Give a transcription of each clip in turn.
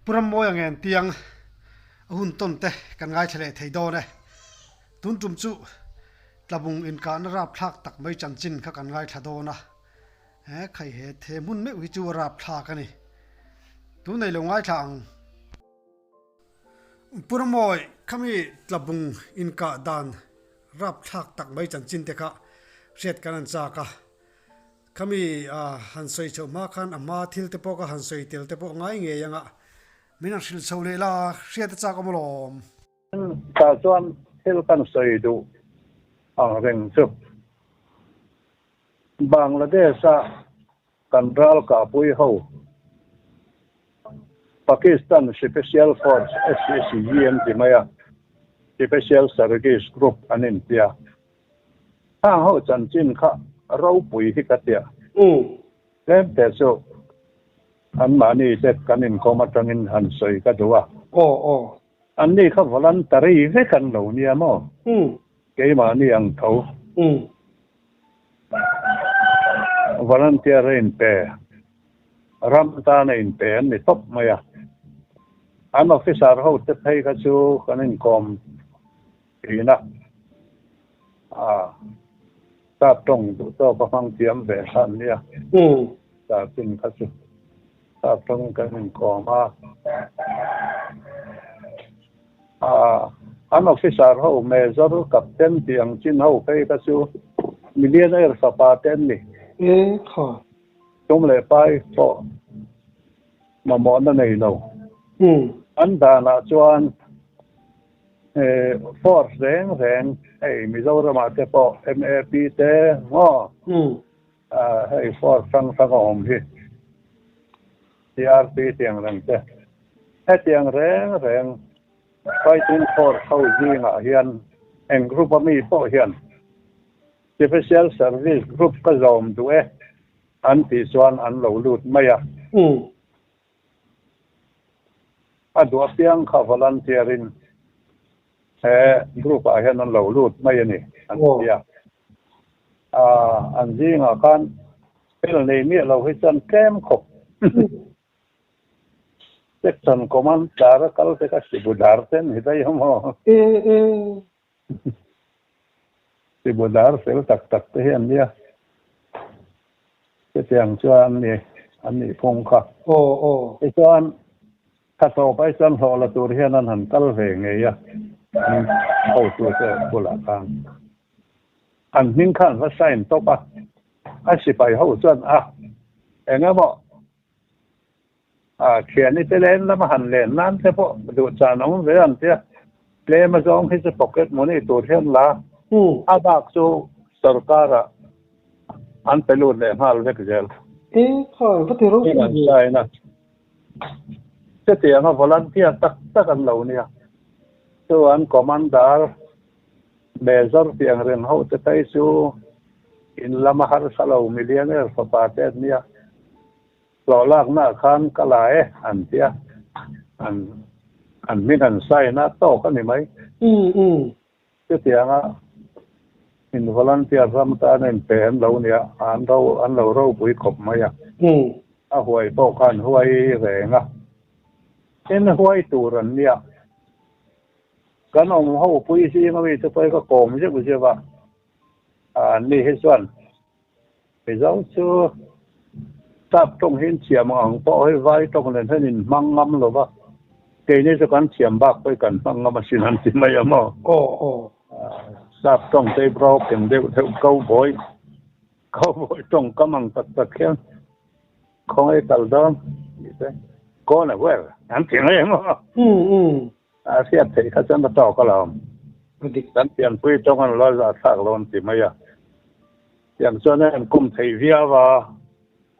Pu Rammawi ang en tiang a hun tawn te kan ngaithla leh thei dawn e. Tun tum chu Tlabung inkahna rapthlak tak mai chanchin kha kan ngaithla dawn a. He khai he the hmun meuh hi chu a rapthlak a ni. Tun nei lo ngaithla ang. Pu Rammawi, khami Tlabung inkah dan rapthlak tak mai chanchin te kha hriat kan han chak a. Khami a han sawi chhoh hma khan a hma thil te pawh ka han sawi tel te pawh ngai ngei anga min han hrilh chho leh la hriat a chak awm alawm. Tah chuan thil kan sawi duh ang reng chu Bangladesh a kan ral kahpui ho Pakistan Special Force SSG an ti mai a, Special Service Group an intia. Hang ho chanchin kha ropui hi ka tia. Tlem te chu anmahni te kan inkawm atangin han sawi ka duh a. Anni kha voluntary vek an lo nia maw? Keimahni ang tho. Volunteer a inpe, ram tan a inpe an ni tawp mai a. An officer ho te phei kha chu kan inkawm thin a. A sap tawng duh tawk a hmang thiam ve kha an nia. Starting kha chu sap tawngin kan inkawm a. A an officer ho major captain tih ang chin ho phei kha chu millionaire fapa te an ni. E kha. Tum leh pai pawh mamawhna nei lo. An danah chuan Force reng reng hei Mizoram ah te pawh MAP te maw hei force hrang hrang a awm hi CRP tiang reng te hetiang reng reng fighting force ho zingah hian eng group a mi pawh hian Special Service Group ka zawm duh e an tih chuan an lo lut mai a. A duh apiang kha volunteer in he group ah hian an lo lut mai a ni an ti a. An zingah khan fel nei miah lo hi chuan tlem khawp. Section command tlar a kal te kha Sibudar te an ni daih a maw? Sibudar fel tak tak te hi an nia. Chutiang chuan an ni an nih phung kha. Tichuan tha tawp ai chuan hlawh la tur hian an han kal ve ngei a, an hotute bulah khan. An hming kha an va sign tawp a, a sipai ho chuan a eng emaw A thiani te len lama han len nan te pawh duh chan a awm ve ang tia tlem azawng hi chu pocket money tur hian la a bak chu sorkar ah an pe lut leh nghal vek zel. E khai va ti ropui ve. China chutianga volunteer tak tak an lo nia chuan commander major tih ang reng ho te phei chu in lama harsa lo millionaire fapa te an nia. Hlawh laknaah khan ka la e an ti a, an an hming an sign a tawk a ni mai. Chutianga in volunteer ram tan a inpe an lo nia, an ro an lo ropui khawp mai a. A huai pawh kha an huai reng a, tin huai tur an nia. Kan awm ho pui zinga mi te pawh hi ka kawm zeuh zeuh a, an ni hi chuan Mizo chu sap tawng hi in thiam ang pawh hei vai tawng nen hian in hmang ngam lo va, keini chu kan thiam bak pawh hi kan hmang ngam asin an ti mai a maw? Aw aw. Sap tawng te hi broken deuh deuh cowboy cowboy tawng kam ang tak tak hian khawngaih kal dawn tih te gone where an ti mai a maw? Umm umm. A hriat theih kha chuan ka tawk alawm. Kan pianpui tawng an lo zahthlak lo an ti mai a. Tiang chuan a enkum thei viau a,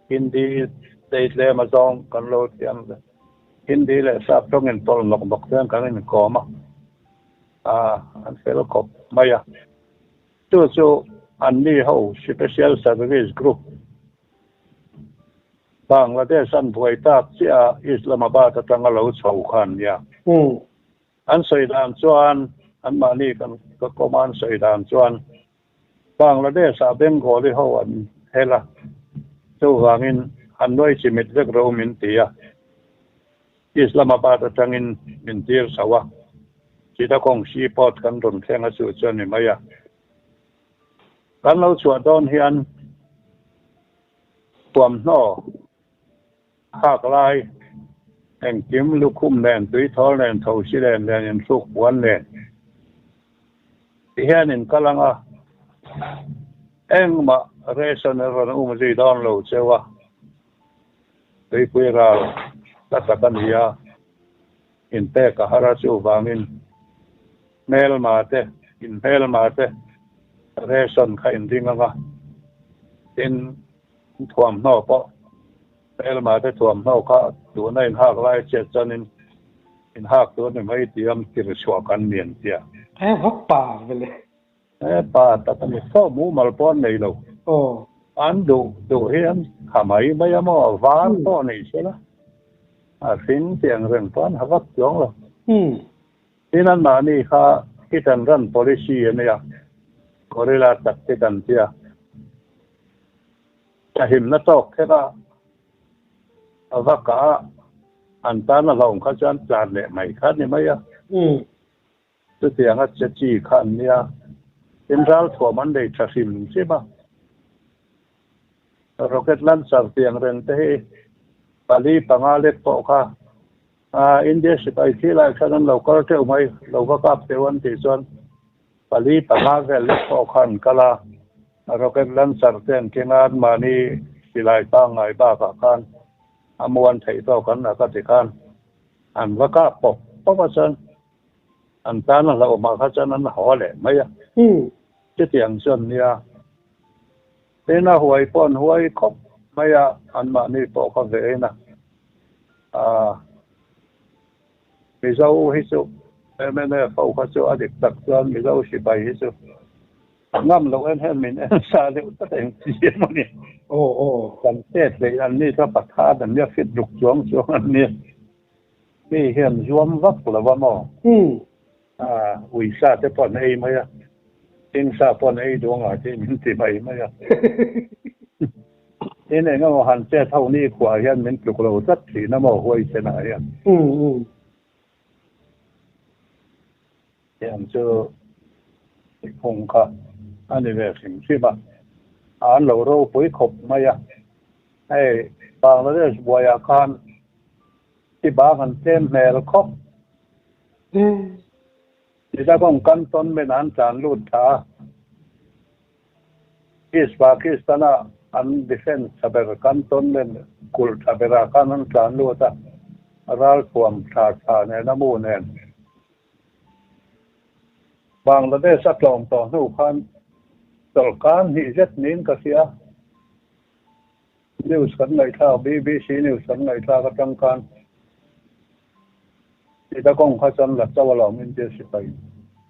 Hindi te tlem a zawng kan lo thiam ve. Hindi leh sap tawng inpawlh nawk nawk chuan kan inkawm a, a an fel khawp mai a. Chu chu anni ho Special Service Group Bangladesh an buai tak chiah a Islamabad atanga lo chho kha an nia. An sawi dan chuan anmahni kan ka kawm a an sawi dan chuan Bangladesh ah Bengali ho an hel a, chuvangin an nuai chimit vek ro min ti a. Islamabad atangin min tir chho a, Chittagong Seaport kan rawn thleng a chu chuan ni mai a. Kan lo chhuah dawn hian thuamhnaw hak lai engkim lukhum nen, tuithawl nen, thosi len nen, inhruk puan nen ti hian in kal ang a, engmah ration a rawn um zui dawn lo cheu a. Tuipui ral hla tak a ni a, inpek a har a chuvangin hmelma te, in hmelma te ration kha in ring ang a, tin thuamhnaw pawh hmelma te thuamhnaw kha tuna in hak lai chiat chuanin in hak tur ni mai tiam tir chhuah kan ni an tia. He vak pa vele. He pa tak a ni fo, mumal pawh an nei lo. Aw. An duh duh hi an ha mai mai a maw, var pawh nei se la, a hring tih ang reng pawh an ha vak chuang lo. Tin anmahni kha hit and run policy a nia, gorilla tactic an tia, thahimna tawk kher a, a va kah a, an tan a hlauhawm kha chuan tlan leh mai kha a ni mai a. Chutianga che chi kha an nia, tin ralthuam an nei tha hrim hrim a. Rocket launcher tiang reng te hi pali panga lek pawh kha India sipai thi lai khan an lo kal teuh mai, lo va kap teuh an tih chuan pali panga vel lek pawh kha an kal a. Rocket launcher te an keng a, anmahni silai pangngai bakah khan a muan theih tawk an la ka ti khan an va kap pawp pawp a chuan. An tan a hlauhawmah kha chuan an haw leh mai a. Chutiang chuan nia, tin a huai pawh an huai khawp mai a, anmahni pawh kha ve in a. Aaa Mizo hi chu mnf ho kha chu a dik tak chuan Mizo sipai hi chu ngam loh en hian min en sa deuh tak eng chi emaw ni. Aw aw. Kan chet leh an ni chuan Pathan an nia fit ruk chuang chuang an nia. Mi hian zuam vak lo a maw? A, uisa te pawh an ei mai a, thingsa pawh an ei duh ang ah tih min ti mai mai a. Tin eng emaw han chet ho ni khuah hian min tluk lo tlat thin a maw huaisen ah hian. Tiang chu tihphung kha a ni ve hrim hrim a, an lo ropui khawp mai a. Hei Bangladesh buaiah khan ti bang an tlem hmel khawp. Chittagong cantonment an tlan lut tha a, East Pakistan-a an defence tha ber cantonment kulh tha berah khan an tlan lut a, ralthuam tha tha nen a mu nen. Bangladesh a tlawm tawh hnu khan chawlhkar hnih zet niin ka hria. News kan ngaihthlak, BBC News kan ngaihthlak atang khan Chittagong kha chuan la chauh alawm India sipai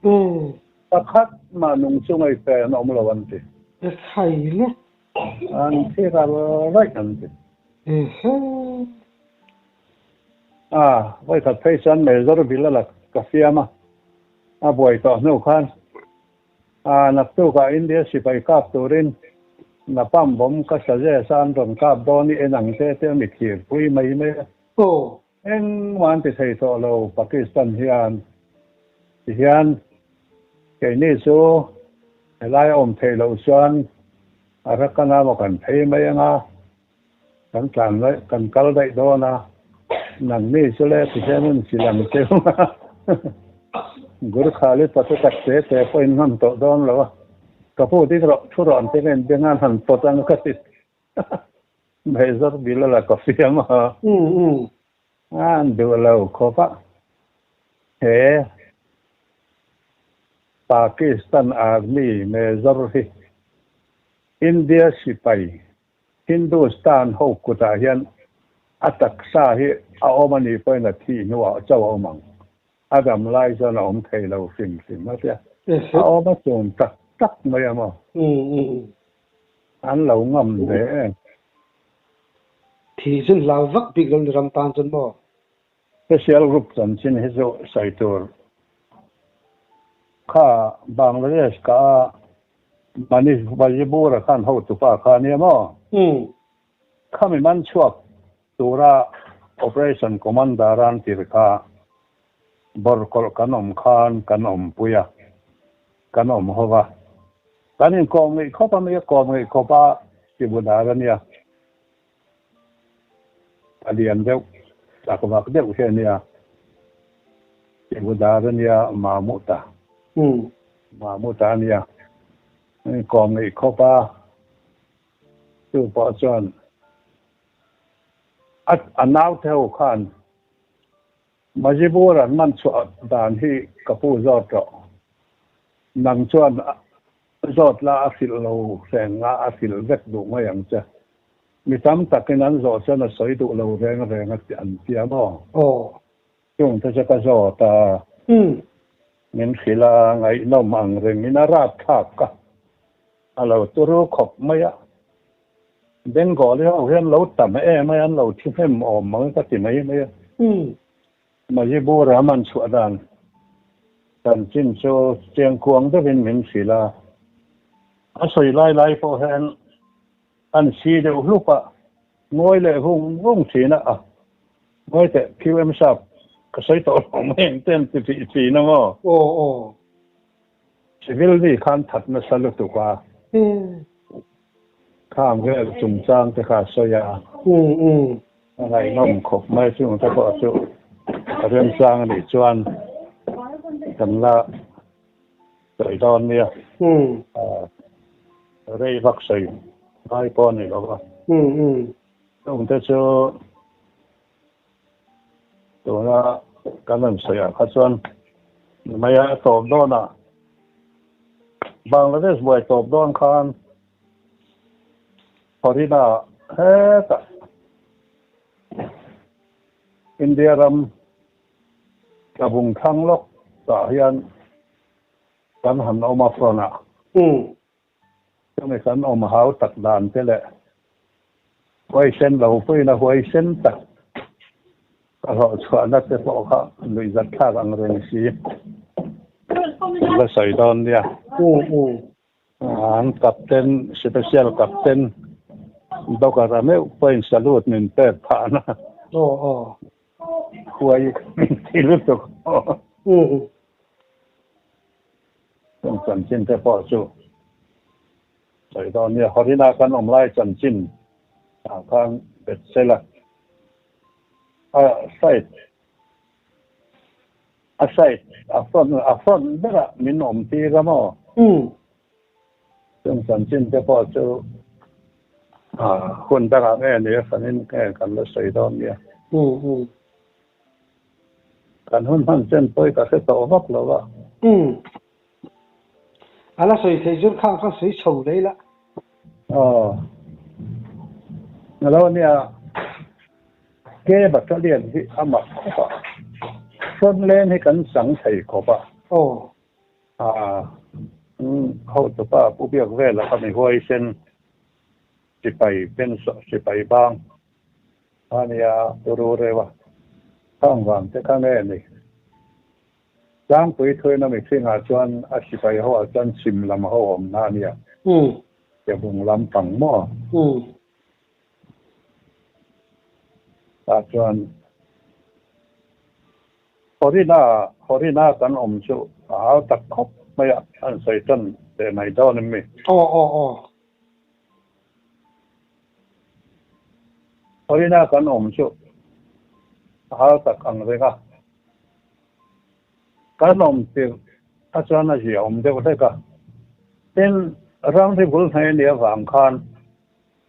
in. Pakhat mah nung chu ngaihfe an awm lo an ti. Khai le. An thi ral raih an ti. A, vawikhat phei chuan Major Bill a la ka siam a, a buai tawh hnu khan A naktukah India sipai kap turin Napam bawm ka suggest a an rawn kap dawn i en ang te te a mi thlir pui mai mai a. Aw. Engmah an ti thei tawh lo Pakistan hian ti hian keini chu helai a awm theih loh chuan Arakan ah maw kan phei mai anga kan tlan daih kan kal daih dawn a nangni chu le ti hian in si lang cheu a Gurkhali pate tak te te pawh in ngam tawh dawn lo a ka pu dik rawh thu rawh an ti nen beng an han pawt ang ka ti Mehzar bil a la ka fiam a an duh lo khawp a he Pakistan Army Mehzar hi India sipai Hindustan ho kutah hian a taksa hi a awm a nih pawhin a thih hnuah chauh a awm ang. A dam lai chuan a awm thei lo hrim hrim a tia. A awm a chum tak tak mai a maw? An lo ngam ve em? Thih chu hlau vak bik lo ni ram tan chuan maw? Special group chanchin hi chu sawi tur kha Bangladesh ka a Manish Bajibura khan hotupa kha ania maw? Khami man chhuak tura Operation Commander an tir kha bawrhkawlh kan awm khan kan awmpui a, kan awm ho va. Kan inkawm ngeih khawp a, mi a kawm ngeih khawp a tibudar a nia. A lian deuh, chak vak deuh hi a nia. Tibudar a nia, Mahmuta. Mahmuta a nia. Kan inkawm ngeih khawp a, chu pawh chuan a naute ho khan Majibur an man chhuah dan hi ka pu zawt rawh. Nang chuan zawt la a hrilh lo reng a, a hrilh vek duh mai ang che. Mi tam takin an zawh chuan a sawi duh lo reng reng a an tia maw? Aw. Chung te chu ka zawt a. Min hrilh a, ngaihnawm ang rengin a rapthlak ka. A lo turu khawp mai a. Bengali ho hian lo tam em a, an lo thi hnem awm mang ka ti mai mai a. Majibur-a man chhuah dan chanchin chu chiangkuang deuhin min hrilh a. A sawi lai lai pawh hian an si deuh hlup a, ngawi leh vung vung thin a, ngawi teh QM sap ka sawi tawh lo mai ang te an ti tih thin a maw? Aw aw. Civil mi khan that nasa lutuk a. Khang vel chungchang te kha a sawi a. A ngaihnawm khawp mai chung te pawh chu a remchang a nih chuan kan la sawi dawn nia. Rei vak sawi ngai pawh a ni lo va. Chung te chu Tuna kan rawn sawi ah kha chuan mai a tawp dawn a, Bangladesh buai tawp dawn khan Florida hetah India ram tlabung thlang lawk tah hian kan han awm a front ah. Chumi kan awm hau tak dan te leh huaisen lo puiin a huaisen tak ka hlawh chhuahna te pawh kha nuihzat thlak ang reng si la sawi dawn nia. An captain, special captain Docker-a meuh pawhin salute min pek phahna huai min ti lutuk. Chung chanchin te pawh chu sawi dawn nia. Horina kan awm lai chanchin ah khan bet sela a side a side a front a front berah min awm tir a maw? Chung chanchin te pawh chu hun dangah nge ni a hranin nge kan la sawi dawn nia. Kan hun hman chen pawi ka hre tawh vak lo a. Umm. A la sawi thei zir khang kha sawi chho lei la. Aw. Lo nia Ke Battalion hi a mak khawp a. Front lane hi kan chang thei khawp a. Aw. Aa. Umm hotupa Pu Biak vela kha mi huaisen sipai pen sipai bang. A nia, turu reuh a, khang vang te kha nge ni? Tlangpui thuina mihringah chuan a sipai ho ah chuan chhim lam ho awmna a nia, Kebung lam pang maw? Tah chuan Horina, Horina kan awm chu a hau tak khawp mai a, an sawi tan teh mai dawn em mi? Aw aw aw. Horina kan awm chu a har tak ang reng a, kan awm tirh a chuan a zia awm deuh hlek a. Tin, ramri bul hnai a nih avang khan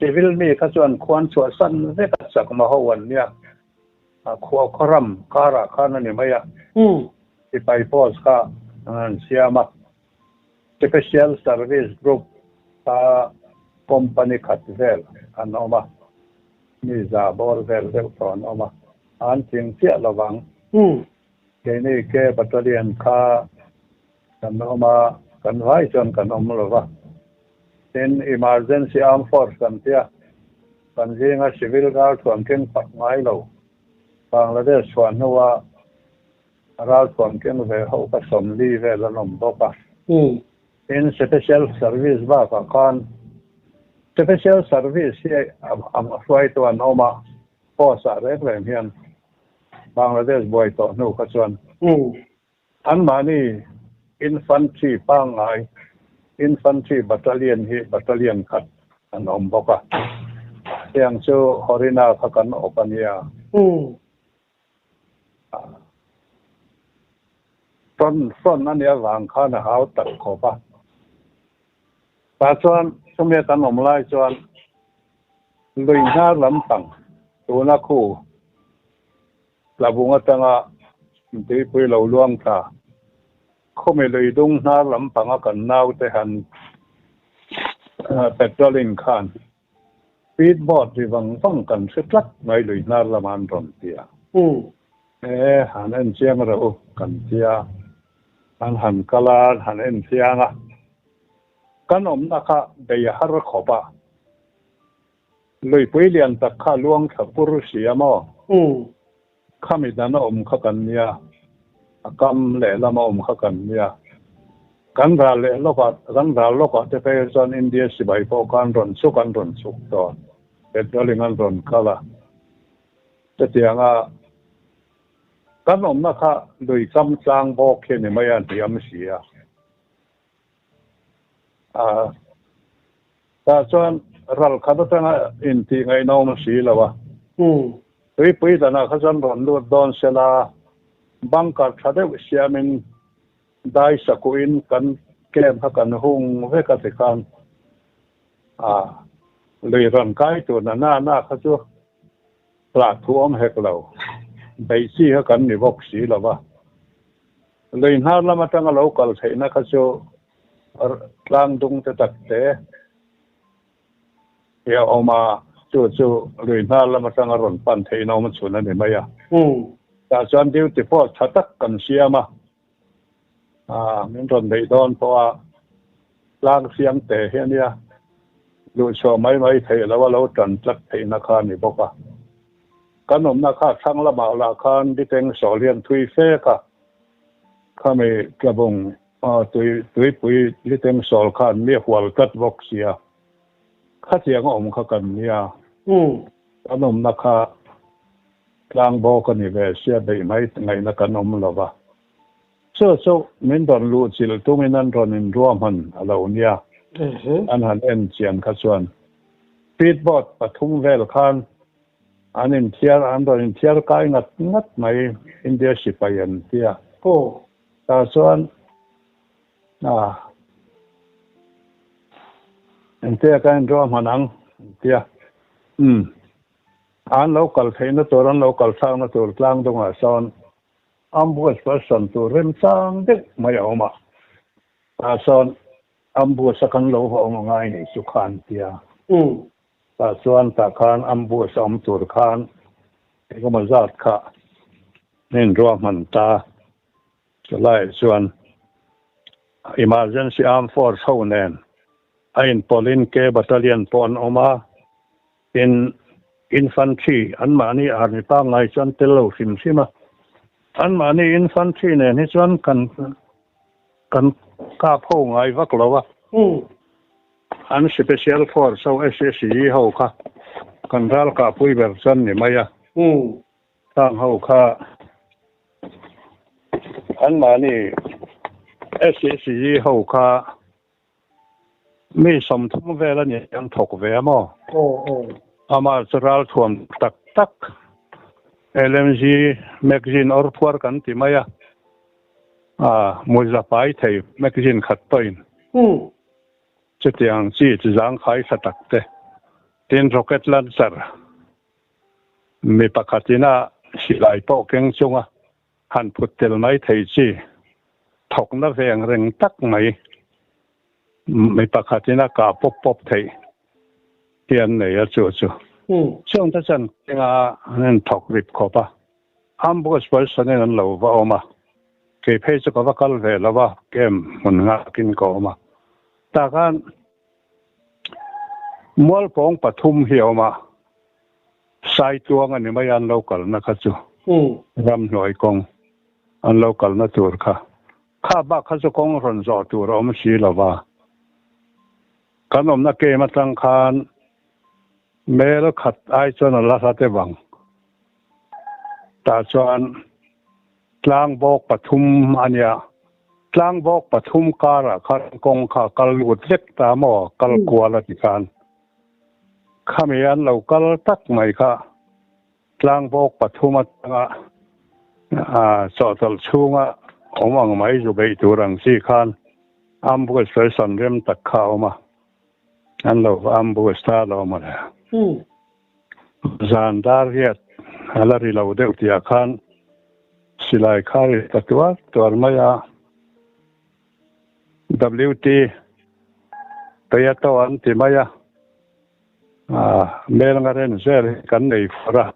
civil mi kha chuan khuan chhuahsan vek a chakma ho an nia, khua khawram karah khan a ni mai a, sipai post kha an siam a. Special Service Group a company khat vel an awm a, mi za bawr vel deuh tawh an awm a, an tling chiah lo vang. Keini K Battalion kha kan awm a, kan vai chuan kan awm lo va. Tin, Emergency Armed Force kan tia, kan zinga civil ralthuam keng pak ngai lo, Bangladesh chhuah hnua Ralthuam keng ve ho ka 40 vel an awm bawk a. Tin, Special Service bakah khan Special Service hi a hruaitu an awm a. Force ah reng reng hian Bangladesh buai tawh hnu kha chuan anmahni Infantry pangngai Infantry Battalion hi Battalion khat an awm bawk a, heng chu Horina kha kan awp a nia. Front front a nih avang khan a hau tak khawp a. Tah chuan chumi a kan awm lai chuan lui hnar lampang tuna khu Tlabung atanga tuipui lo luang thla khawmi lui dung hnar lampanga kan naute han patrolling khan Speed boat ri vang vang kan hre tlat mai lui hnar lama an rawn ti a. E, han en chiang reuh u kan ti a, an han kal a, an han en chiang a. Kan awmna kha bei a har khawp a. Luipui lian tak kha luang thla pur si a maw? Khami dan a awm kha kan nia, a kam lehlam a awm kha kan nia. Kan ral leh lawkah, kan ral lawkah te phei chuan India sipai pawh khan rawn chhuk an rawn chhuk tawh, patrolling an rawn kal a. Chutianga kan awmna kha lui kam tlang bawk hi a ni mai a, hniam si a. A, tah chuan ral khat atanga intih ngaihnawm a si lo a. Tuipui danah kha chuan rawn lut dawn sela, bunker tha deuh siamin dai sakuhin kan camp kha kan hung vek a tikhan a, lui rawn kai tur na na na kha chu hlah thu awm hek lo, beih chi kha kan ni bawk si lo va. Lui hnar lam atanga lo kal theihna kha chu tlang dung te tak te hi a awm a, chu chu lui hnar lam atanga rawn pan theihna awm chhun a ni mai a. Tah chuan duty post tha tak kan siam a, min rawn beih dawn pawh a tlang siam te hi a nia, luhchhuah mai mai theih loh a lo tan tlat theihna kha a ni bawk a. Kan awmna kha thlang lamah lah khan Diteng sawl hian thui fe kha khami tlabung tui tuipui Diteng sawl khan mi hual tlat bawk sia khatiang a awm kha kan nia kan awmna kha tlang bawk a ni ve sia beih mai ngaihna kan awm lo va chu chu min rawn luh chilh tungin an rawn inruahman a lo nia an han en chian kha chuan speed boat pathum vel khan An inthiar, an rawn inthiar kai ngat ngat mai, India sipai an ti a. Aw. Tah chuan ah engtia ka inruah hman ang an ti a. Umm. An lo kal theihna tur, an lo kal thlakna tur tlang dungah sawn ambush person tur remchang deuh mai a awm a. Tah sawn ambush a kan lo va awm angai nei chu kha an ti a. Umm. Tah chuan tah khan ambush a awm tur khan engemaw zat kha an inruahman ta. Chulaiah chuan Emergency Armed Force ho nen a inpawlhin K Battalion pawh an awm a, tin Infantry anmahni Army pangngai chu an tel lo hrim hrim a. Anmahni Infantry nen hi chuan kan kan kap ho ngai vak lo a. An Special Force ho SSG ho kha kan ralkahpui ber chuan ni mai a. Khang ho kha anmahni SSG ho kha mi 30 vel a ni an thawk ve a maw? Amah chu ralthuam tak tak LMG magazine awr phuar kan ti mai a, muza pai thei magazine khat pawhin. Chutiang chi chi zangkhai tha tak te, tin rocket launcher mi pakhatin a silai pawh keng chunga han phut tel mai thei chi thawkna veng reng tak mai mi pakhatin a kah pawp pawp theih hi an nei a chu chu. Chung te chuan kenga an inthawk rip khawp a, ambush person in an lo va awm a. Kei phei chu ka va kal ve lo a, camp hmun nghakin ka awm a. Tah khan Mualpawng pathum hi a awm a, Saituang a ni mai a an lo kalna kha chu, ramhnuai kawng an lo kalna tur kha. Kha bak kha chu kawng rawn zawh tur a awm si lo va. Kan awmna camp atang khan mel khat ai chuan a la hla deuh ang. Tah chuan tlang bawk pathum a nia. Tlang bawk pathum karah khan kawng kha a kal lut vek ta maw? Kal kual a ti khan. Khami an lo kal tak mai kha tlang bawk pathum atanga chawhtawlh chhunga awm ang mai zu beih tur ang chi khan ambush sawisawn rem tak kha a awm a. An lo va ambush ta lo mawle. Zan dar riat a la ri lo deuh tihah khan silai kha ri ta tuar tuar mai a. WT Toyota an ti mai a, mel nga ren zel hi kan nei fur a,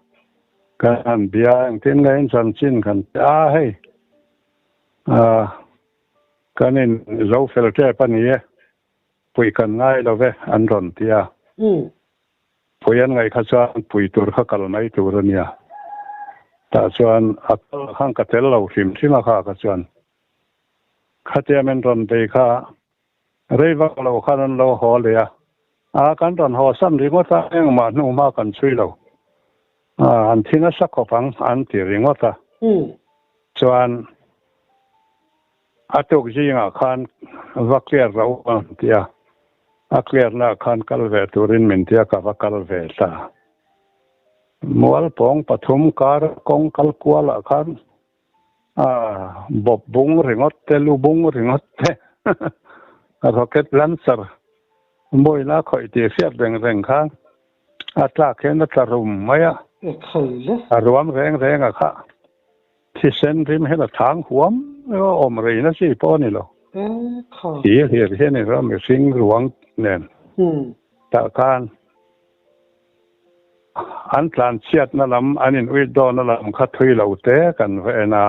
kan han bia engtin nge in chanchin kan ti a hei kan in zo fel tep a ni e. Puih kan ngai lo ve an rawn ti a. Puih an ngaih kha chuan pui tur kha kal mai tur a nia. Tah chuan a kal khan ka tel lo hrim hrim a kha kha chuan khatia min rawn bei kha rei vak lo khan an lo haw leh a. A kan rawn haw san ringawt a engmah hnu hma kan chhui lo. A an thi nasa khawp ang an ti ringawt a. Chuan A tuk zingah khan va clear loh ang ti a, a clear naah khan kal ve turin min ti a, ka va kal ve ta. Mualpawng pathum kar kawng kal kualah khan a bawp bung ringawt te, lu bung ringawt te, rocket launcher mawina khawih tih hriat reng reng khan a tlak hian a tla rum mai a, a ruam reng reng a kha. Thisen rim hian a thang huam emaw awm rei na chi pawh a ni lo. Thi hlir hian in ram mihring ruang nen tah khan an tlan chhiatna lam an in uit dawnna lam kha thui lo te kan va en a.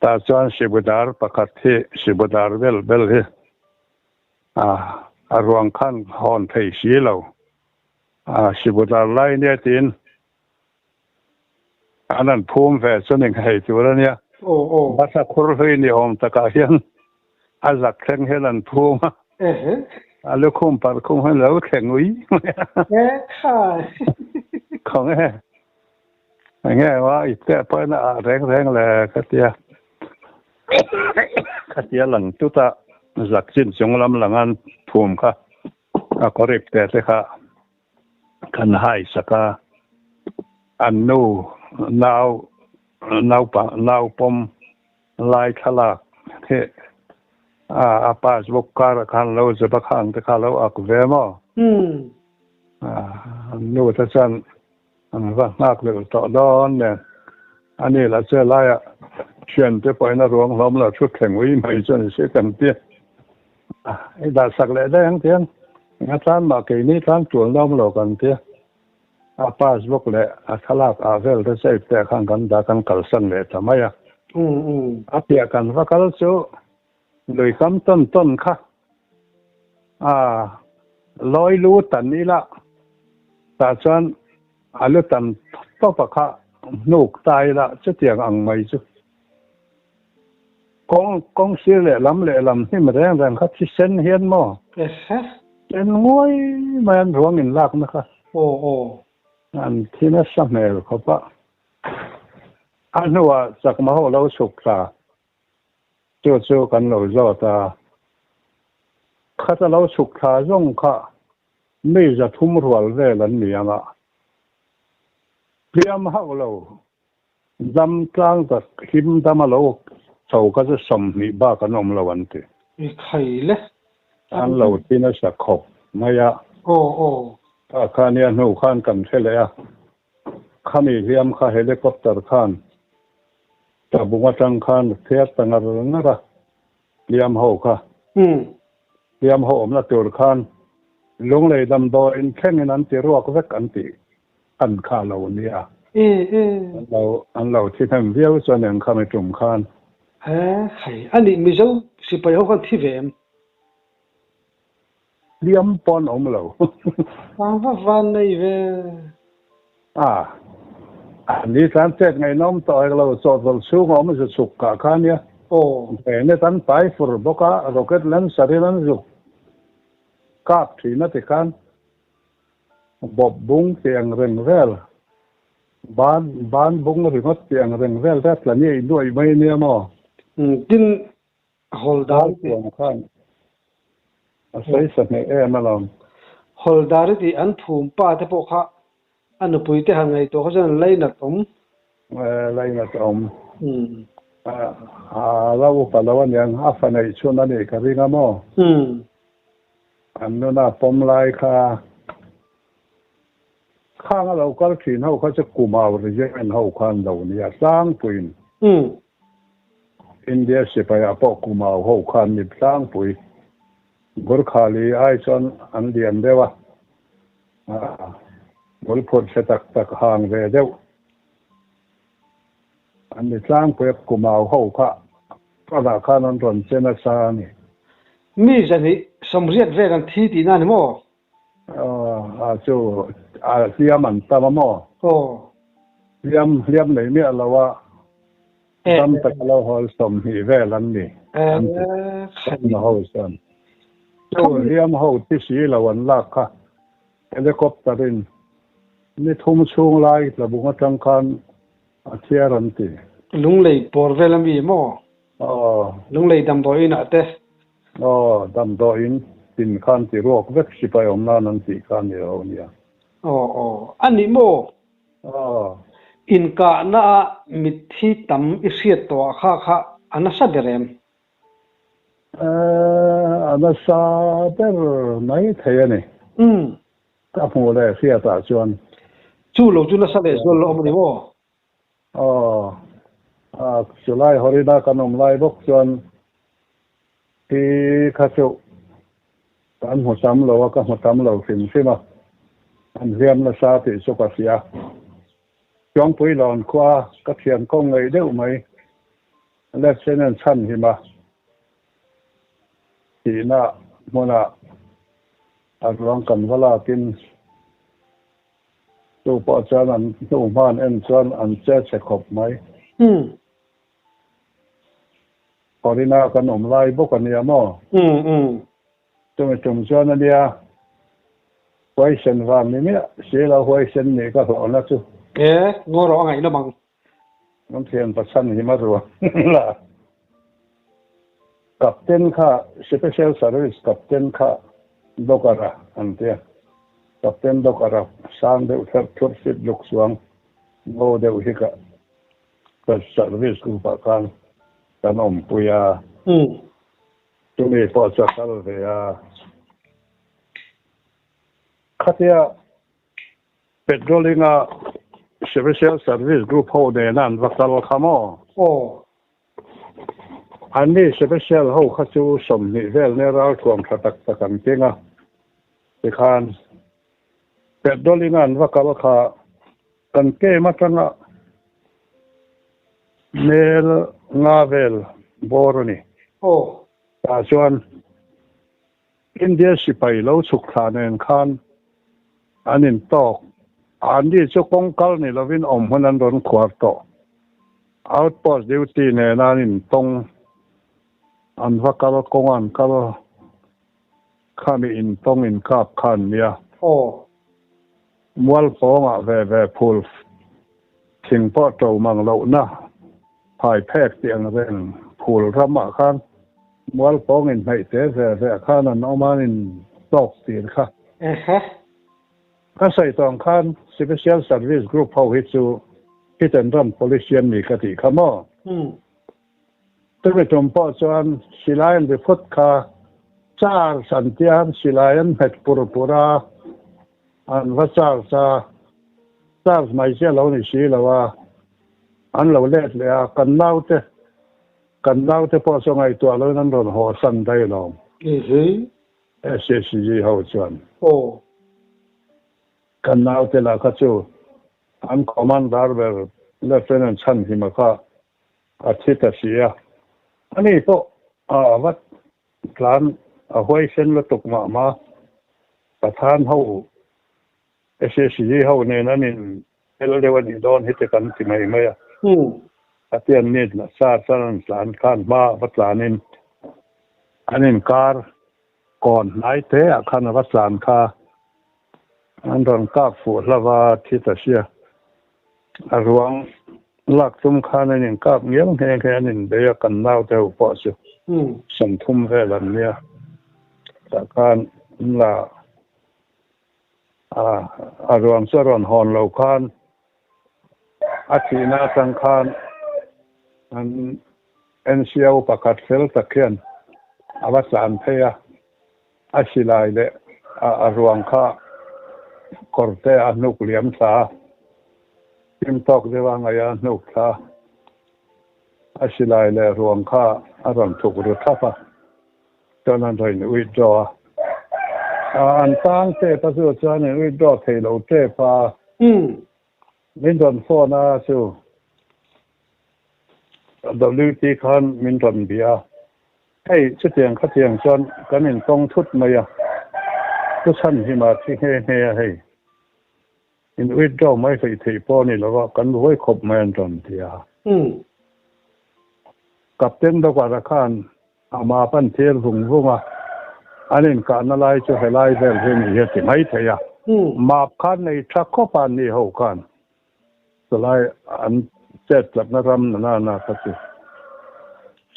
Tah chuan Sibudar pakhat hi Sibudar bel bel hi a ruang khan hawn thei si lo. Sibudar lai nia tiin An han phum ve chu ni nghei tur a nia. Basa khur hlui ni awm takah hian a zak thleng hian an phum a. A lukhum parh khum hian lo thleng ui mai a. Khawnge enge maw i teh pawhin a ah reng reng le ka tia. Ka tia lang tut a zak chin chung lam lang an phum kha a kawrip te te kha. Kan haisak a, an nu nau naupang nau pawm lai thlalak hi a a passbook karah khan lo zep a khang te kha lo ak ve maw? An nu te chuan an va nghak leh tawh dawn nen ani lah chu helaiah thiante pawhin a ruang hlawm lo thu thleng ui mai chu ani si kan ti a, i dah sak leh daih ang tiang Enga tlan mah keini tlan tul na awm lo kan tia, a passbook leh a thlalak ah vel te safe te ah khan kan dah kan kalsan leh ta mai a. A piah kan va kal chu lui kam tawn tawn kha a lawi lu tan ila tah chuan a lu tan tawp a kha hnuk ta ila chutiang ang mai chu. Kawng kawng sir leh lam leh lam hnim reng reng kha thisen hian maw? Sen nguai mai an ruang in lakna kha. Aw aw. An thi nasa hmel khawp a. A hnuah chakma ho lo chhuk thla. Chu chu kan lo zawt a. Khata lo chhuk thla zawng kha mi 300 rual vel an ni ang a. Hliam hauh lo. Dam tlang tak him dam a lo chho kha chu 20 bak an awm lo an ti. I khai le. An lo thi nasa khawp mai a. Aw aw. Tah khan i a hnu khan kan hre leh a. Khami hliam kha helicopter khan tabung atang khan phiar ta ngar ngar a hliam ho kha. Hliam ho awmna tur khan lunglei damdawiin thlengin an ti ruak vek an tih. An kha lo nia. An lo an lo thi hnem viau chuan eng kha mi tum khan. He hei a nih Mizo sipai ho khan thi ve em? Hliam pawh an awm lo. Vang va van nei ve. A ni tlan chet ngaihnawm tawh hek lo chawhchawlh chhung a awm zu chhuk kah kha nia. Aw. Grenade an pai fur bawk a, rocket launcher in an zuk kap thin a ti khan. Bawp bung tih ang reng vel. Ban ban bung ringawt tih ang reng vel te a tla niaih nuaih mai ania maw? Tin, Hawldar i tih. Ralthuam khan a sawi sa hneh em alawm. Hawldar i tih an phum pa te pawh kha a nupui te han ngaihtuah kha chuan lainat awm. Lainat awm. A lo upa lo aniang a fa neih chhun a nih ka ring a maw? An nuna pawm lai kha khang a lo kal thin ho kha chu Kumau Regiment ho khan lo nia tlangpuiin. India sipai ah pawh Kumau ho khan ni tlangpui. Gurkhali ai chuan an lian deuh a, bul phurh chhe tak tak hang ve deuh an ni tlangpui a, Kumau ho kha front ah khan an rawn che nasa a ni. Mi zahnih sawmriat vel an thi tihna a ni maw? Aw, chu a hliam an tam a maw? Aw. Hliam, hliam nei miah lo a, dam taka lo hawl 20 vel an ni, an ti. Hliam ho chuan. Chu hliam ho thi si lo an lak kha helicopter in ni thum chhung lai tlabung atang khan a thiar an ti. Lunglei bawr vel a mi maw? Aw. Lunglei damdawiin ah te. Aw, damdawiin tin khan ti ruak vek sipai awm nan an tih kha a ni lo nia. Aw aw, a nih maw? Aw. Inkahna ah mitthi tam i hriat tawh ah kha kha a nasa ber em? A nasa ber mai thei a ni. Umm. Ka hmuh leh hriat ah chuan. Chu lo chu nasa leh zual lo awm a ni maw? Aw, a chulai Horina kan awm lai bawk chuan thi kha chu kan hmu tam lo a, ka hmu tam lo hrim hrim a, an hliam nasa tih chu ka hria. Chuangpui lawn khua ka thian kawng ngei deuh mai, Lieutenant Chhanhima tihna hmunah a ruang kan va lakin, Chu pawh chuan an hnu hman en chuan an che chhe khawp mai. Umm. Corina kan awm lai bawk a nia maw? Umm umm. Chumi tum chuan a nia, huaisen vang ni miah si lo huaisen nih ka hlawhna chu. E, ngaw rawh a ngaihnawm ang. Kan thian pachhan hi ma ruang la. Captain kha Special Service Captain kha Dogara an tia. Captain Dogara sang deuh ther thur fit luk chuang ngo deuh hi ka ka service group ah khan kan awmpui a. Chumi pawh chu a kal ve a. Khatia Patrolling-a Special Service Group ho nena an va kal kha maw? Aw. Anni Special ho kha chu 20 vel nia ralthuam tha tak tak an keng a, tikhan Patrolling-a an va kal kha kan camp atanga mel nga vel bawr a ni. Aw. Tah chuan India sipai lo chhuk thla nen khan an intawk. Anni chu kawng kal ni lovin awm hun an rawn khuar tawh. Outpost duty nena an intawng, an va kal kawng an kal khami intawng inkap kha an nia. Aw. Mualpawngah ve ve phul thing pawh to mang lohna phai phek tih ang reng phul ramah khan Mualpawng inhnaih te ve ve khan an awm a, an in tawk tir kha. Ehe. Ka sawi tawng khan Special Service Group ho hi chu hit and run policy an ni ka tih kha maw? Umm. Chumi tum pawh chuan silai an ri phut kha charge an tia an silai an hmet pur pur a, an va charge a, charge mai chiah lo ni si lo a, an lo let leh a, kan naute Kan naute pawh chu ngaihtuah loin an rawn haw san daih lo. Ehe. SSG ho chuan. Aw. Kan naute lah kha chu an commander ber Lieutenant Chhanhima kha a thi ta si a. Ani pawh a vat tlan a huaisen lutuk mah mah. Pathan ho SSG ho nen an in tel deuh a nih dawn hi te kan ti mai mai a. A tian nit la sa chuan an tlan khan hma a va tlanin an inkar kawn hnai te ah khan a va tlan kha an rawn kak fuh hlauh a thi ta sia. A ruang lak tum khan an inkap ngial nghe nghe an inbei a, kan naute ho pawh chu 30 vel an nia. Tah khan an la a, a ruang chu a rawn hawn lo khan a thihna atang khan an NCO pakhat fel tak hian a va tlan phei a. A silai leh a ruang kha kawrte a hnuk liam thla a, him tawk deuh a ngaih a hnuk thla a, a silai leh ruang kha a rawn thuk ru thlap a, chuan an rawn withdraw a. An tang tep a chu chuan an withdraw thei lo tep a, min rawn phone a chu WT khan min rawn bia a. Hei, chutiang khatiang chuan kan intawng thut mai a, thu chhan hi mah thi nghe nghe a hei. In withdraw mai hleih theih pawh a ni lo a, kan buai khawp mai an rawn ti a. Captain Dogar-a khan a map an thir vung vung a, an inkahna lai chu helai vel hi a ni hi a ti mai thei a. Map khan nei tha khawp a ni ho khan. Chulai an chet tlatna ram na na na kha chu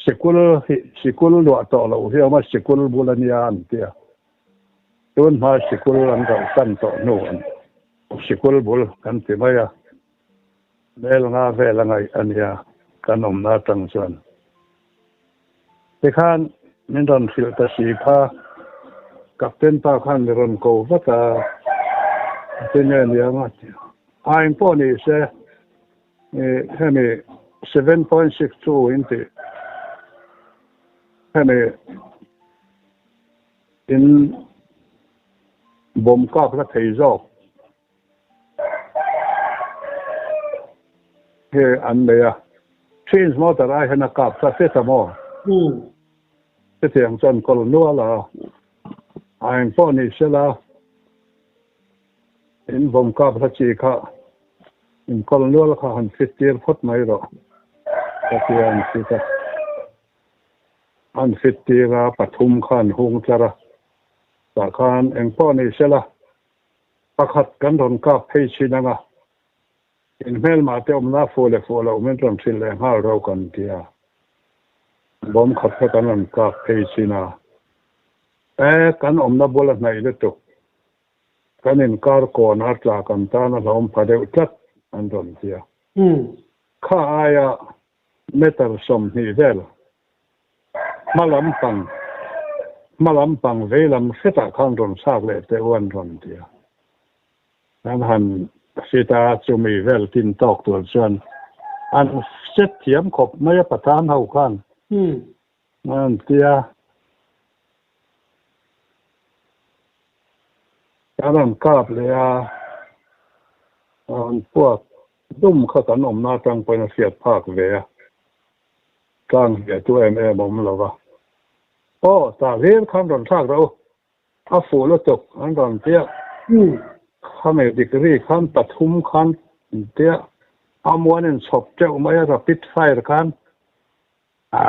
sikul hi sikul luah tawh loh hi a awm a, sikul bul a nia an ti a, tun hma sikul an rauh tan tawh hnu an sikul bul kan ti mai a, mel nga vel a ngaih a nia kan awmna atang chuan. Tikhan min rawn hrilh ta si kha, Captain pa khan mi rawn ko vat a, tinge nia nga ti a. A eng pawh ni se, hemi 7.62 in tih hemi in bomb kap la thei zawk. He an nei a, Change motor ai hian a kap ta hret a maw? Chutiang chuan kawl nual a, a eng pawh ni sela, in vawm kap hla chi kha in kawl nual kha han fit tir phawt mai rawh ka ti a, an fit a. An fit tir a, pathum kha an hung tlar a, tah khan eng pawh ni sela, Pakhat kan rawn kap phei chin anga, in hmelmah te awmna fuh leh fuh loh min rawn hrilh leh nghal ro kan ti a. Bawm khat kha kan rawn kap phei chin a. E, kan awmna bula hnaih lutuk, kan inkar kawn a tla kan tan a hlawm pha deuh tlat an rawn ti a. Kha aia meter 20 vel Hma lam pang, hma lam pang vei lam hretah khan rawn thlak leh teh u an rawn ti a. An han hrit a, chumi vel tin tawk tur chuan an set thiam khawp mai a Pathan ho khan an ti a. Kan han kap leh a, an puak dum kha kan awmna atang pawhin a hriat phak ve a. Tlang hliah tu em em awm lo va. Aw, tah hlir khan rawn thlak rawh u. A fuh lutuk an rawn tia. Khami degree khan pathum khan an tia. A muan in chhawp teuh mai a rapid fire khan a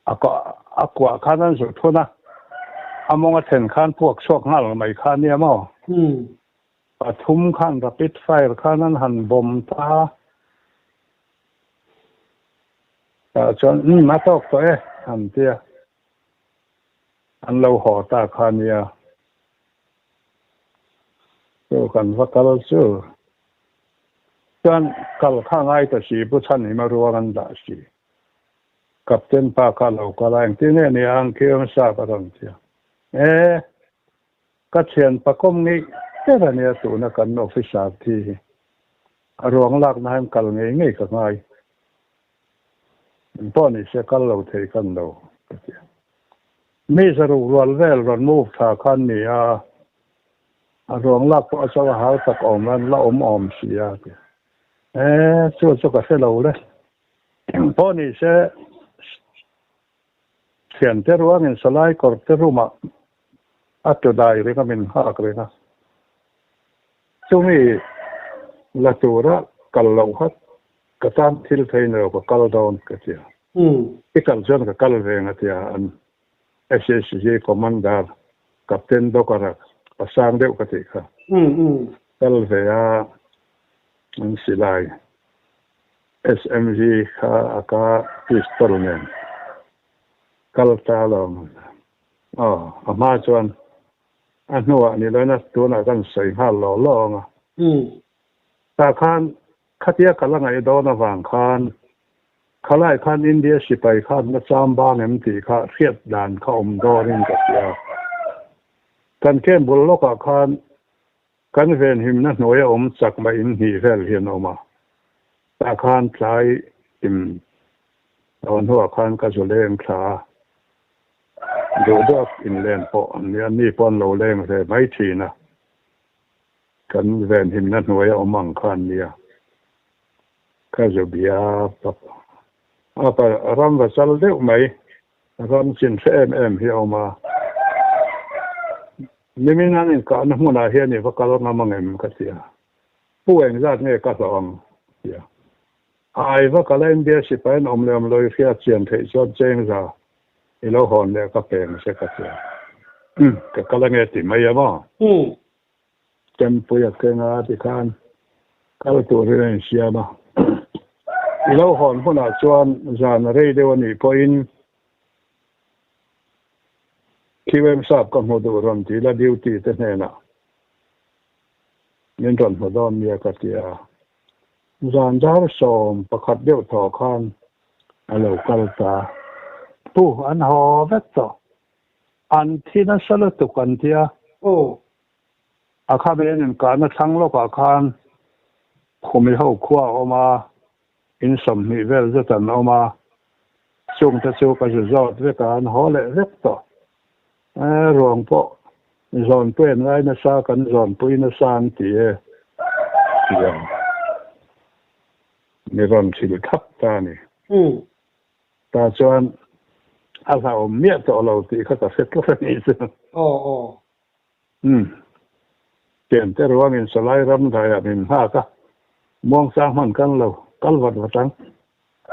a kuah khan an zut hun a. A mawng a thlen khan puak chhuak nghal mai kha nia maw? Pathum khan rapid fire khan an han bomb ta. Tah chuan, Umm, a tawk tawh e, an ti a. An lo haw ta kha nia. Chu kan va kal chu. Chuan kal kha ngai ta si, Pu Chhanhima ruang an dah si. Captain pa kha a lo kal a, engtin nge ni ang khi awm sa ka rawn ti a. E, ka thianpa kawm ngeih ber a nia tuna kan officer thi hi. A ruang lakna hian kal ngei ngei ka ngai. Eng pawh ni se kal lo thei ka ni lo ka ti a. Mi zaruk rual vel rawn move tha khan ni a, a ruang lak pawh a chauh a hau tak awm an la awm awm si a ti a. E, chu chu ka hre lo le. Eng pawh ni se thiante ruangin salai kawrte room ah a tu dai reng a min nghak reng a. Chumi la tura kal loh kha ka tan thil thei ni lo ka kal dawn ka ti a. I kal chuan ka kal ve ang a ti a, an SSG Commander Captain Docker-a a sang deuh ka tih kha. Kal ve a an silai. SMG kha a ka pistol nen kal ta lo aw a hma chuan a hnuah ni loin a tunah kan sawi nghal law law ang a. Tah khan khatia ka la ngaih dawn avang khan khalai khan India sipai khan na cham bang em tih kha hriat dan kha awm dawnin ka hria. Kan camp bul lawkah khan Kan venhimna hnuaia awm chak mah in hnih vel hi an awm a, tah khan tlai im lo hnuah khan ka zu leng thla a, duh duak in len pawh an nia, mi pawh an lo leng ve mai thin a, kan venhimna hnuaia awm ang kha an nia, ka zu bia pap a, pa ram va chal deuh mai. Ram chin hre em em hi a awm a, nimin an inkahna hmunah hian i va kal ngam ang em ka ti a, Pu engzat nge ka hlawh ang? a ti a. Ai va kal a India sipai an awm leh awm lo i hriat chian theih chuan chengza i lo hawn leh ka peng che ka ti a, Umm ka kal ange ti mai a maw? Chempui a keng a tikhan kal turin a insiam a. I lo hawn hunah chuan zan a rei deuh a nih pawhin QM sap ka hmu duh rawn ti la duty te hnenah min rawn hmu dawn nia ka ti a. Zan dar 11 deuh thaw khan a lo kal ta. Pu an haw vek tawh. An thi nasa lutuk an ti a. Aw. A khabe in kahna thlang lawkah khan khumi ho khua a awm a, in 20 vel zet an awm a, chungte chu ka zu zawt vek a, an haw leh vek tawh. E, ruang pawh zawnpui an ngai nasa, kan zawnpui nasa an ti e, tia mi rawn thil thap ta a ni. Tah chuan a hlauhawm miah tawh lo tih kha ka hre tlat a nih chu. Aw aw. Umm. Piante ruangin Salai ram daiah min nghak a, muangchang hman kan lo kal vat vat ang.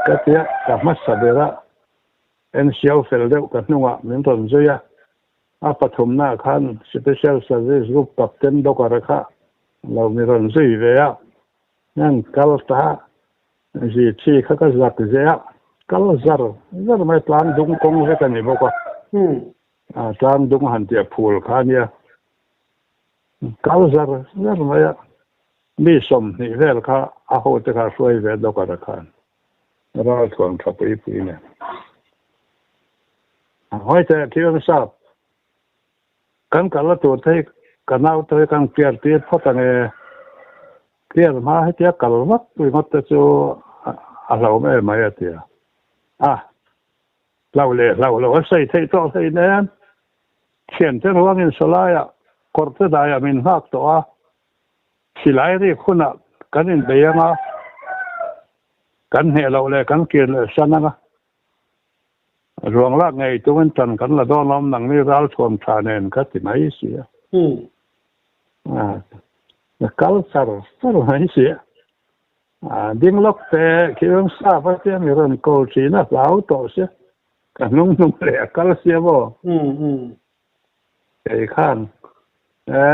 Ka tia ka hmasa ber a, NCO fel deuh ka hnungah min rawn zui a, a pathumnaah khan Special Service Group Captain Docker kha lo mi rawn zui ve a, nan kal ta zi thi kha ka zak zeh a, kal zar zar mai tlang dung kawng vek a ni bawk a. A tlang dung han tih a phul kha a nia. Kal zar zar mai a, mi 20 vel kha a hote kha a hruai ve dawk a khan ralthuam tha pui pui nen. A hawi teh thil sap kan kal a tur te hi ka nau te hi kan clear tir phawt ang e. Clear hma hetia kal vak ringawt te chu a hlauhawm em mai a ti a. A Hlau leh hlau lo a sawi theih tawh hlei nen thiante ruangin sawlaiah kawrte daiah min nghak tawh a, silai rik hunah kan inbei ang a, kan hneh loh leh kan kir leh san ang a, ruang lak ngei tungin tan kan la dawn awm nangni ralthuam tha nen ka ti mai si a. Kal char char mai si a. Ding lawk te khi rawn sap a tia mi rawn ko thin a hlau tawh sia ka hnung hnung leh a kal sia maw kei khan e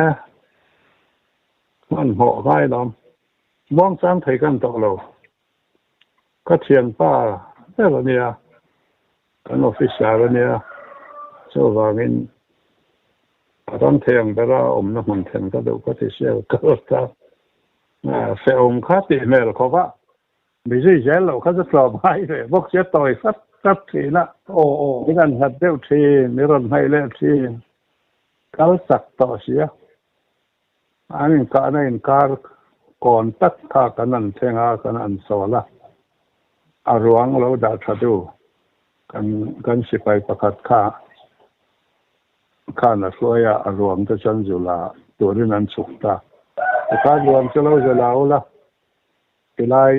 hmanhmawh ngai lawm muangchang thei kan tawh lo ka thianpa ber a nia kan officer a nia chuvangin a ram thei ang bera awmna hmun then ka duh ka ti sia ka kal ta. Hrehawm kha tih hmel khawp a, busy zel loh kha chu tlawm ngai ve bawk sia tawi hrat hrat thin a, min rawn hlat deuh thin, min rawn hnaih leh thin, kal chak tawh sia, an inkahna inkar kawn tak kha kan an thleng a, kan an sawl a, a ruang lo dah tha du kan kan sipai pakhat kha Khan a hruai a, a ruang te chuan zula turin an chhuk ta. Tikhan ruang chu lo zela ula, tilai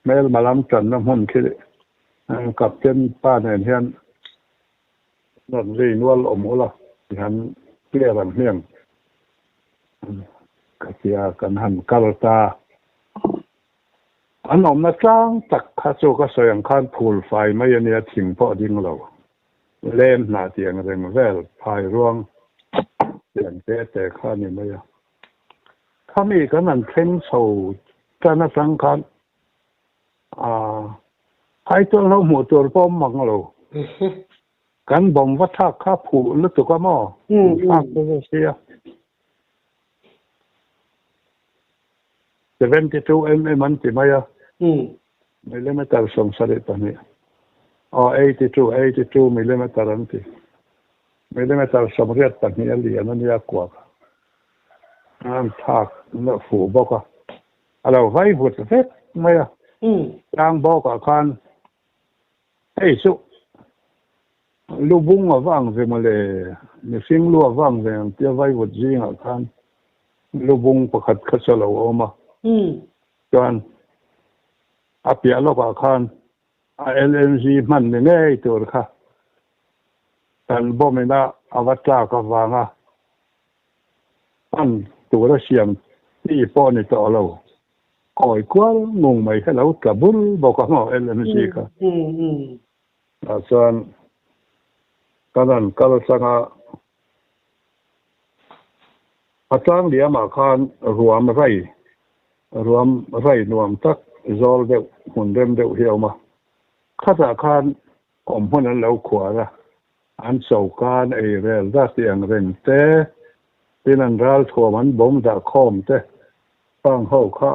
hmelma lam tanna hmun khi Captain pa nen hian rawn zui nual awm ula tihan clear ang hmiang ka tia kan han kal ta. An awmna tlang tak kha chu ka sawi ang khan phul fai mai a nia, thing pawh a ding lo. Lem hnah tih ang reng vel phai ruang pian te te kha a ni mai a. Khami kan han thleng chho tan atang khan Phai chuan lo hmuh tur pawh awm mang lo. Kan bawm va thlak kha phuh lutuk a maw? Thlak te chu sia. 72 mm an ti mai a. Millimeter 72. Aw 82, 82 millimeter an ti. Millimeter 82 a lian a nia kuak. An thlak fuh bawk a. A lo vai vut vek mai a. Tlang bawkah khan hei chu lu bung a va ang ve mawle, mihring lu a va ang ve ang tia vai vut zingah khan lu bung pakhat kha chu a lo awm a. Chuan a piah lawkah khan a LNG hman ni ngei tur kha kan bomb ina a va tlak avanga Hman tura siam chi pawh ni tawh lo. Kawi kual ngung mai kha lo tla bul bawk a maw LMC kha. Tah chuan kan han kal tlang a, a tlang liamah khan ruam rai, ruam rai nuam tak zawl deuh hmun rem deuh hi a awm a. Khatah khan awm hmun an lo khuar a, An chokan ei rel zat tih ang reng te, tin an ralthuam an bawm dah khawm te pang ho kha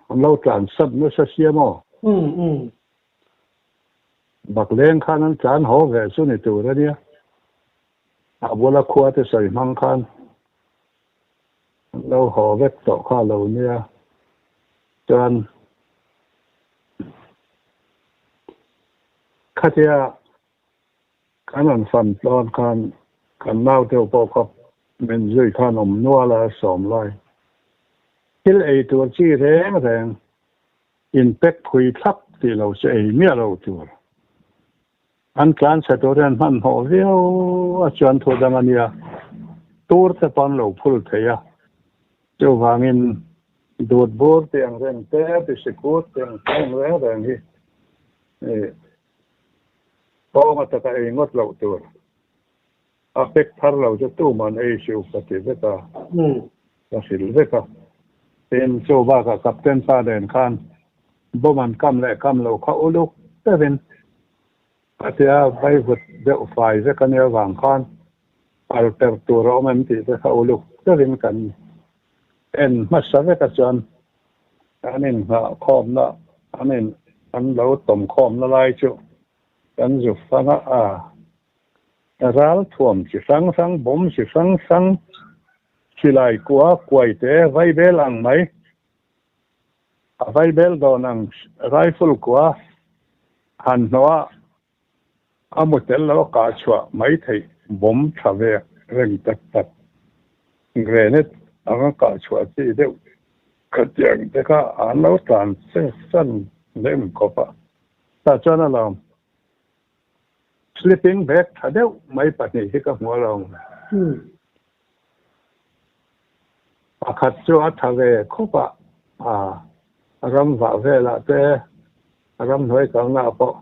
an lo tlan sat nasa sia maw? Bakleng khan an tlan haw ve chu ni tur a nia. A bula khua te sawi hmang khan an lo haw vek tawh kha lo nia. Chuan khatia Kan han fan tlawn khan kan nau deuh pawh kha min zui khan awm nual a sawm lai. Thil ei tur chi reng reng in pack phui thlap tih lo chu ei miah lo tur. An tlan chhe tur hian hmanhmawh viau a chuan thu dang a nia, tur te pawh an lo phul thei a. Chuvangin dut bur tih ang reng te, bisikut tih ang reng reng hi Kawng ataka ei ngawt loh tur. A fek thar lo chu tuman ei siu ka ti vek a, ka hrilh vek a. Tin, chu bakah Captain pa nen khan bomb an kam leh kam lo kha uluk deuhin a tia vaivut deuh fai vek a nia avang khan pal per tur a awm em tih te kha uluk deuhin kan en hmasa vek a chuan An inngah khawmna, an in an lo tawm khawmna lai chu kan zu fang a, a ral thuam chi hrang hrang, bomb chi hrang hrang, silai kua kuai te vaibel ang mai, a vaibel dawn ang rifle kua han hnawh a, A mu tel lo a kah chhuah mai theih bomb tha ve reng tak tak. Grenade anga kah chhuah chi deuh khatiang te kha an lo tlan che san lem khawp a. Tah chuan a lawm sleeping bag tha deuh mai pahnih hi ka hmu a lawm. Pakhat chu a tha ve khawp a, a ram vah velah te, a ramhnuai kalnaah pawh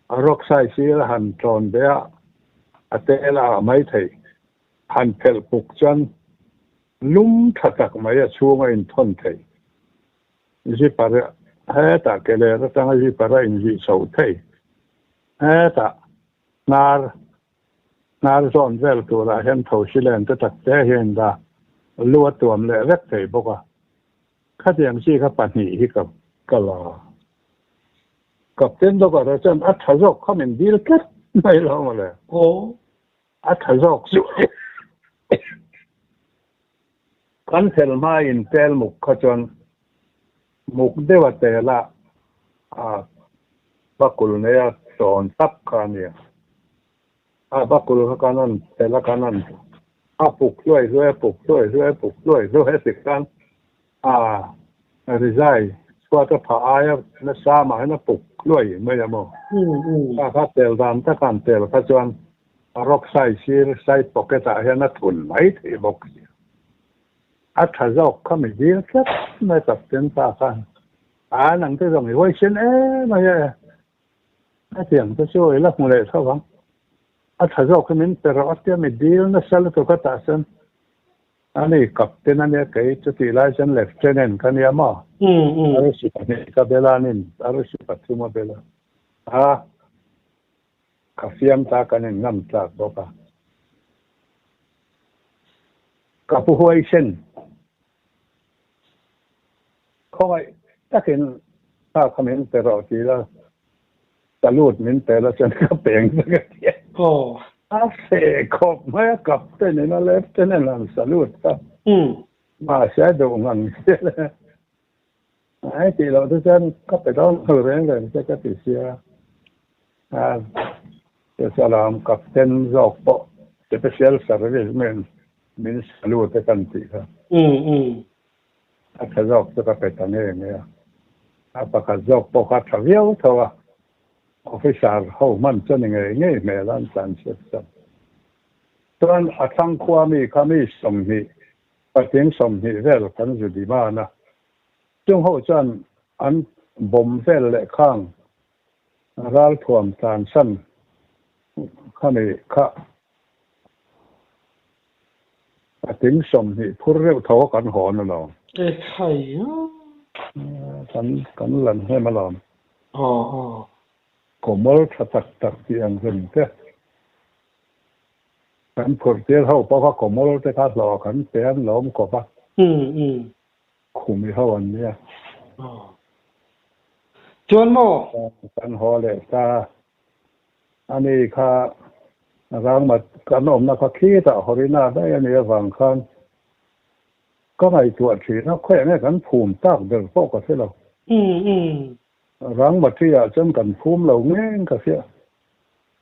a rock size hi a han tlawn ve a, a tel a ah mai thei. Han phelh puk chuan lum tha tak mai a chhung a inthawn thei. Zipper hetah ke ler atanga zipper a inzih chho thei. Hetah hnar Hnar zawn vel turah hian thosi len te tak te hian da lu a tuam leh vek thei bawk a, khatiang chi kha pahnih hi ka ka la. Captain Docker-a chuan a tha zawk kha min dil tlat mai lo mawle. Aw. A tha zawk chu kan fel hmain tel muk kha chuan muk deuh a tel a, a bakul nei a tawn tap kha a nia. A bakul kha kan rawn tel a, kan rawn a puk hluai hluai a, puk hluai hluai a, puk hluai hluai a ti khan a rizai chhuat a phah aia nasa mah hian a puk hluai mai a maw. Kha kha tel dan taka an tel kha chuan a rock side sir side pocket ah hian a thun mai thei bawk si. A tha zawk kha mi dil tlat mai Captain pa khan a nang te zawng i huaisen em mai e. Hetiang te chu i la hmu leh tho ang. A tha zawk hi min pe rawh a tia mi dil nasa lutuk a tah chuan Ani captain a nia kei chutih lai chuan lieutenant ka nia maw? Arsi pahnih ka bel a anin arsi pathum a bel a. A ka fiam ta kan in ngam tlak bawk a. Ka pu huaisen khawngaih takin kha kha min pe rawh ti la salute min pe la chuan ka peng ta ka ti a. A feh khawp mai a captain in a lieutenant an salute kha. Mahse a duh ngang zel e. Ai tih loh te chuan ka pe dawn lo reng reng che ka ti sia. A salam captain zawk pawh special service men min salute e kan tih kha. A tha zawk chu ka pe ta nge nge a. A pakhat zawk pawh kha a tha viau tho a. Officer ho hman chu ni ngei ngei hmel a an tlan chhiat chuan. Chuan a thlang khua mi kha mi 20 Patling 20 vel kan zu demand a, chung ho chuan an bomb vel leh khang ralthuam tlansan khami kha patling 20 phur reuh tho kan hawn alawm. E khai a. Kan kan lan hnem alawm. Aw aw. Kawmawl tha tak tak tih ang reng te. Kan phurh tir ho pawh kha kawmawl te kha hlawh kan pe an lo awm kawp a. Khumi ho an nia. Chuan maw? Kan haw leh ta. Ani kha rangmat kan awmna kha khitah hawrina daih a nih avang khan ka ngaihtuah thin a, khawiah nge kan phum tak ber pawh ka hre lo. Rangmatri ah chuan kan phum lo ngeng ka hria.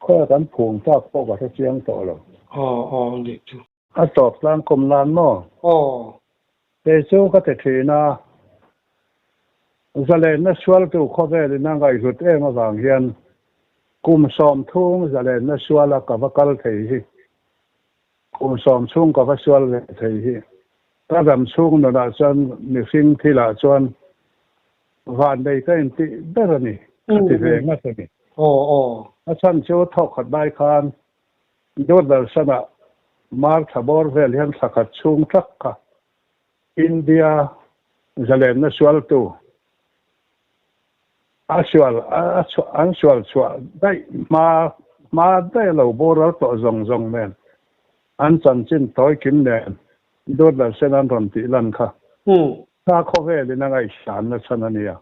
Khawiah kan phum tak pawh ka hre chiang tawh lo. Aw aw nih chu. A tawp tlang kawm nan maw? Aw. Kei chu ka ti thin a, zalenna sualtu khawvelin a ngaihhlut em avang hian kum 30 zalenna suala ka va kal thei hi, kum sawm chhung ka va sual ve thei hi, ka dam chhung nunah chuan mihring thilah chuan Vannei ka intih ber a ni, ka ti ve ngat a ni. A chhan chu thawk khat lai khan Doordarshan-ah Mar thla bawr vel hian thla khat chhung tlak kha India zalenna sualtu a sual an sual chhuah daih hma hma daih a lo boral tawh zawng zawng nen an chanchin tawi kim nen Doordarshan an rawn tih lan kha. Kha khawvelin a ngaihsan na chhan a nia.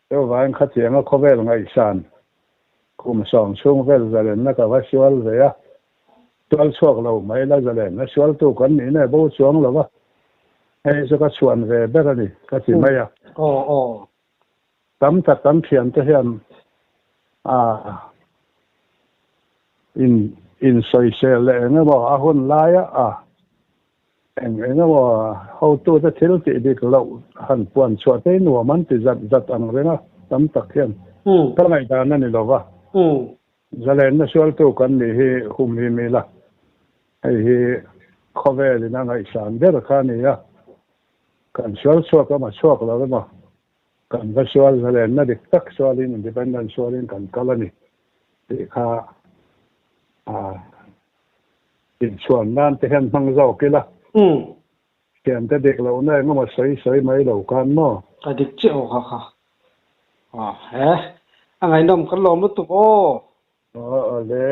Chuvangin khatianga khawvel ngaihsan kum 10 chhung vel zalenna ka va sual ve a, sual chhuak lo mai la zalenna sualtu kan nih nge bo chuang lo va, hei chu ka chhuan ve ber a ni ka ti mai a. Tam tak kan thiante hian a in insawisel leh eng emaw a hun laia a Eng eng emaw hotute thil tih dik loh han puan chhuah te nuam an ti zat zat ang reng a, tam tak hian ka ngaihdan a ni lo va. Zalenna sualtu kan nih hi humhim ila, hei hi khawvelin a ngaihsan ber kha a ni a, kan sual chhuak emaw chhuak lo emaw kan va sual zalenna dik tak sualin independent sualin kan kal a ni tih kha a Inchhuan nan te hian hmang zawk ila. Thiante dik lohna eng emaw sawi sawi mai lo khan maw? Ka dik chiah aw kha kha. Aw he. A ngaihnawm kan lawm lutuk aw. Aw awle.